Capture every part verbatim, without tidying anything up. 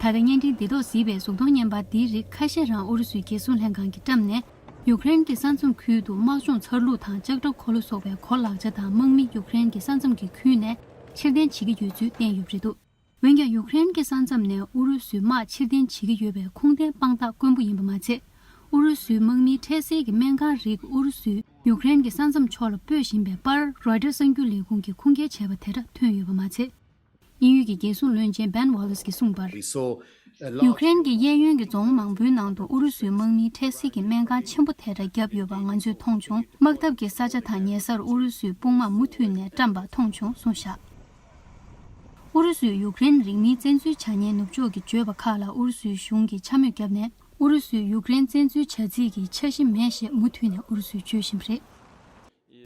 ད་ལྟ་བརྙན་འཕྲིན་འདི་ཐོག་གཟིགས་པའི་གཟུགས་མཐོང་བརྙན་པར་འདིའི་རིགས་ཁ་ཤས་རང་ཨུ་རུ་སུའི་རྒྱལ་སྲུང་ལྷན་ཁང་གིས་བཀྲམ་ནས། ཡུཀ་རེན་གྱི་ས་མཚམས་ཁུལ་དུ་དམག་སྦྱོང་ཚར་ལུགས་དང་ལྕགས་ཁྲབ་འཁོར་ལོ་སོགས་པའི་གོ་ལག་ཆ་དང་དམག་མི་ཡུཀ་རེན་གྱི་ས་མཚམས་ཀྱི་ཁུལ་ནས་ཕྱིར་འཐེན་བྱེད་ཀྱི་ཡོད་ཚུལ་བསྟན་ཡོད་པ་རེད་འདུག་འོན་ཀྱང་ཡུཀ་རེན་གྱི་ས་མཚམས་ནས་ཨུ་རུ་སུའི་དམག་ཕྱིར་འཐེན་བྱེད་ཀྱི་ཡོད་པའི་ཁུངས་ལྡན་དཔང་རྟགས་དཀོན་པོ་ཡིན་པ་མ་ཚད། ཨུ་རུ་སུའི་དམག་མིའི་འཕྲལ་སེལ་གྱི་སྨན་ཁང་རིགས་ཨུ་རུ་སུས་ཡུཀ་རེན་གྱི་ས་མཚམས་ཕྱོགས་ལ་སྤོས་བཞིན་པའི་པར་རོའི་ཊར་གསར་འགྱུར་ལས་ཁུངས་ཀྱིས་ཁུངས་སྐྱེལ་བྱས་པ་དེ་འདྲ་ཐོན་ཡོད་པ་མ་ཚད། དབྱིན་ཡུལ་གྱི་རྒྱལ་སྲུང་བློན་ཆེན་བན་ཝ་ལེས་ཀྱིས་གསུངས་པར། We saw a large ཡུཀ་རེན་གྱི་གཡས་གཡོན་གྱི་རྫོང་མང་པོའི་ནང་དུ་ཨུ་རུ་སུའི་དམག་མིའི་འཕྲལ་སེལ་གྱི་སྨན་ཁང་ཆེན་པོ་དེ་འདྲ་བརྒྱབ་ཡོད་པ་ང་ཚོས་མཐོང་བྱུང་། དམག་འཐབ་ཀྱི་ས་ཆ་དང་ཉེ་སར་ཨུ་རུ་སུའི་དཔུང་དམག་མུ་མཐུད་ནས་བཀྲམ་པ་མཐོང་བྱུང་གསུངས་བཞག་ཨུ་རུ་སུས་ཡུཀ་རེན་རིང་མིན་བཙན་འཛུལ་བྱ་མཁན་ནུབ་ཕྱོགས་ཀྱི་བརྗོད་པ་ཁག་ལ་ཨུ་རུ་སུའི་གཞུང་གིས་འཕྱ་སྨོད་བརྒྱབ་ནས། ཨུ་རུ་སུས་ཡུཀ་རེན་བཙན་འཛུལ་བྱ་རྩིས་ཀྱི་འཆར་གཞི་མེད་ཞེས་མུ་མཐུད་ནས་ཨུ་རུ་སུས་བརྗོད་བཞིན་པ་རེད།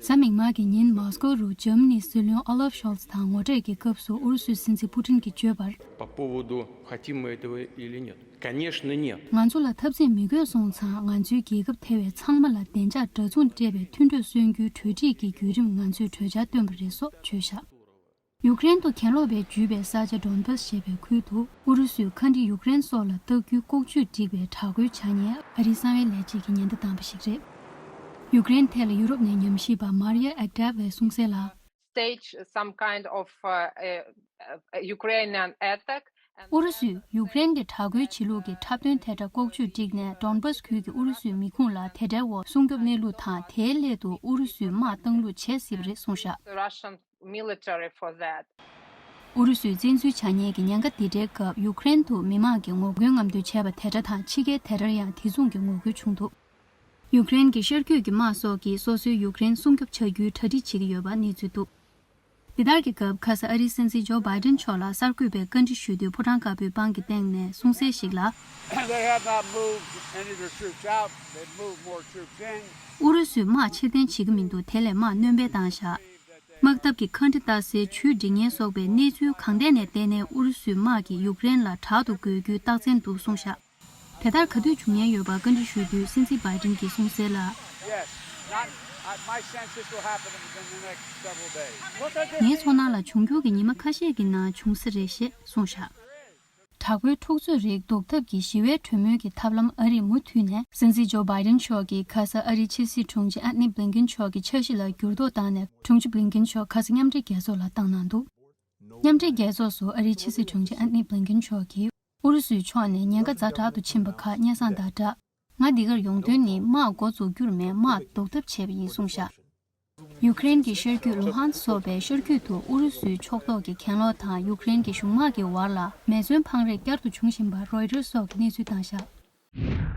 གཟའ་མིག་དམར་གྱི་ཉིན་མོ་སི་ཀོ་རུ་འཇར་མ་ནིའི་སྲིད་བློན་ཨོ་ལབ་ཤོལ་ཚ་དང་ངོ་འཕྲད་ཀྱི་སྐབས་སུ་ཨུ་རུ་སུའི་སྲིད་འཛིན་པུ་ཏིན་གྱིས་བརྗོད་པར། По поводу, хотим мы этого или нет. Конечно, нет. ང་ཚོ་ལ་འཐབ་འཛིང་མི་དགོས་སོང་ཙང་། ང་ཚོའི་རྒྱལ་ཁབ་ཐེ་བའི་ཚང་མ་ལ་བདེ་འཇགས་འདྲ་མཚུངས་སྤྲད་པའི་མཐུན་གྲོས་སོན་རྒྱུའི་གྲོས་འགྲིག་གི་བརྒྱུད་རིམ་ང་ཚོས་གྲོས་འཆར་བཏོན་པ་རེད་སོགས་བརྗོད་བཞག་ཡུཀ་རེན་དུ་གྱེན་ལོག་པས་བརྒྱུད་པའི་ས་ཆ་ཌོན་བྷ་སི་ཞེས་པའི་ཁུལ་དུ་ཨུ་རུ་སུས་མཁའ་འགྲུལ་ཡུཀ་རེན་སོགས་ལ་གཏོར་རྒྱུའི་ལྐོག་ཇུས་བསྒྲིགས་པའི་དྲག་རྒོལ་བྱ་ཉེས་ཨ་རིའི་གསང་བའི་ལས་བྱེད་ཀྱིས་ཉེན་བརྡ་བཏང་པ་ཞིག་རེད། ཡུཀ་རེན་ཐད་ལ་ཡུ་རོབ་ནས་ཉམས་ཞིབ་པ་མར་ཡ་ཨེག་ཏེབ་ལས་གསུངས་གསལ་ལ། Stage some kind of, uh, uh, Ukrainian attack. ཨུ་རུ་སུས་ཡུཀ་རེན་གྱི་དྲག་རྒོལ་བྱེད་ལུགས་ཀྱི་འཁྲབ་སྟོན་དེ་འདྲ་ལྐོག་ཇུས་བསྒྲིགས་ནས་ཌོན་བྷ་སི་ཁུལ་གྱི་ཨུ་རུ་སུའི་མི་ཁུངས་ལ་དེ་འདྲའི་འོག་སྲུང་སྐྱོབ་གནས་ལུགས་དང་། དེའི་སླད་དུ་ཨུ་རུ་སུས་དམག་བཏང་ལུགས་བྱེད་སྲིད་པ་རེད་གསུངས་བཞག The Russian military for that. ཨུ་རུ་སུས་བཙན་འཛུལ་བྱ་ཉེས་ཀྱི་ཉེན་ཁ་འདི་འདྲའི་སྐབས་ཡུཀ་རེན་དུ་མི་མང་གིས་ངོ་རྒོལ་རྔམ་སྟོན་བྱས་པ་དེ་འདྲ་དང་། ཕྱི་རྒྱལ་དེ་འདྲར་ཡང་དེ་མཚུངས་ཀྱི་ངོ་རྒོལ་བྱུང་འདུག་ཡུཀ་རེན་གྱི་ཤར་རྒྱུད་ཀྱི་དམག་སོགས་ཀྱིས་སོ་སོའི་ཡུཀ་རེན་སྲུང་སྐྱོབ་བྱ་རྒྱུའི་གྲ་སྒྲིག་བྱེད་ཀྱི་ཡོད་པ་གནས་ཚུལ་འདུག་འདི་ལྟར་གྱི་སྐབས་ཁ་ས་ཨ་རིའི་སྲིད་འཛིན་ཇོ་བྷའི་ཏིན་མཆོག་ལ་གསར་འགོད་པས་བཀའ་འདྲི་ཞུས་དུས། ཕོ་བྲང་དཀར་པོའི་པང་གི་སྟེང་ནས་གསུངས་གསལ་ཞིག་ལ། They have not moved any of their troops out. They moved more troops in. ཨུ་རུ་སུས་དམག་ཕྱིར་འཐེན་བྱེད་ཀྱི་མི་འདུག་དེ་ལས་དམག་སྣོན་སྤེལ་བཏང་བཞག་དམག་འཐབ་ཀྱི་མཁའ་འགྲུལ་ལྟ་སའི་ཇུས་སྒྲིག་མཁན་སོགས་པའི་གནས་ཚུལ་གང་ཐད་ནས་བལྟས་ནས་ཨུ་རུ་སུའི་དམག་གིས་ཡུཀ་རེན་ལ་དྲག་ཏུ་རྒོལ་རྒྱུའི་རྟགས་མཚན་འདུག་གསུངས་བཞག་དེ་ལྟར་ག་དུས་བྱུང་ཉེན་ཡོད་པར་བཀའ་འདྲི་ཞུས་དུས། སྲིད་འཛིན་བྷའི་ཏིན་གྱིས་གསུངས་གསལ་ལ། Yes. Not, I, my sense this will happen within the next several days. ངའི་ཚོར་སྣང་ལ་འབྱུང་འགྱུར་གྱི་ཉི་མ་ཁ་ཤས་ཀྱི་ནང་འབྱུང་ས་རེད་ཞེས་གསུངས་བཞག་དྲག་པོའི་འཁྲུག་རྩོད་རིགས་ལྡོག་ཐབས་ཀྱི་ཞི་བའི་གྲོས་མོལ་གྱི་ཐབས་ལམ་ཨ་རིས་མུ་མཐུད་ནས། སྲིད་འཛིན་ཇོ་བྷའི་ཏིན་མཆོག་གིས་ཁ་ས་ཨ་རིའི་ཕྱི་སྲིད་དྲུང་ཆེ་ཨན་ནི་བྷི་ལིན་ཀིན་མཆོག་གི་འཆར་གཞི་ལ་འགྱུར་ལྡོག་བཏང་ནས། དྲུང་ཆེ་བྷི་ལིན་ཀིན་མཆོག་ཁ་ས་མཉམ་འབྲེལ་རྒྱལ་ཚོགས་ལ་བཏང་གནང་འདུག་མཉམ་འབྲེལ་རྒྱལ་ཚོགས་སུ་ཨ་རིའི་ཕྱི་སྲིད་དྲུང་ཆེ་ཨན་ནི་བྷི་ལིན་ཀིན་མཆོག་གིས། ཨུ་རུ་སུའི་ཕྱོགས་ནས་ཉེན་ཁ་ཛ་དྲག་ཏུ་ཕྱིན་པ་ཁག་སྙན་སེང་དང་སྦྲགས། ང་འདི་གར་ཡོང་དོན་ནི་དམག་འགོ་འཛུགས་རྒྱུར་མིན། དམག་ལྡོག་ཐབས་བྱས་པ་ཡིན་གསུངས་བཞག་ཡུཀ་རེན་གྱི་ཤར་རྒྱུད་ལུ་ཧན་སོགས་པའི་ཤར་རྒྱུད་དུ་ཨུ་རུ་སུའི་ཕྱོགས་གཏོགས་ཀྱི་གྱེན་ལོག་དང་ཡུཀ་རེན་གྱི་གཞུང་དམག་གི་བར་ལ་མེ་མཚོན་འཕང་རེས་བསྐྱར་དུ་འབྱུང་བཞིན་པ་རོའི་ཊར་སོགས་ཀྱིས་གནས་ཚུལ་བཏང་བཞག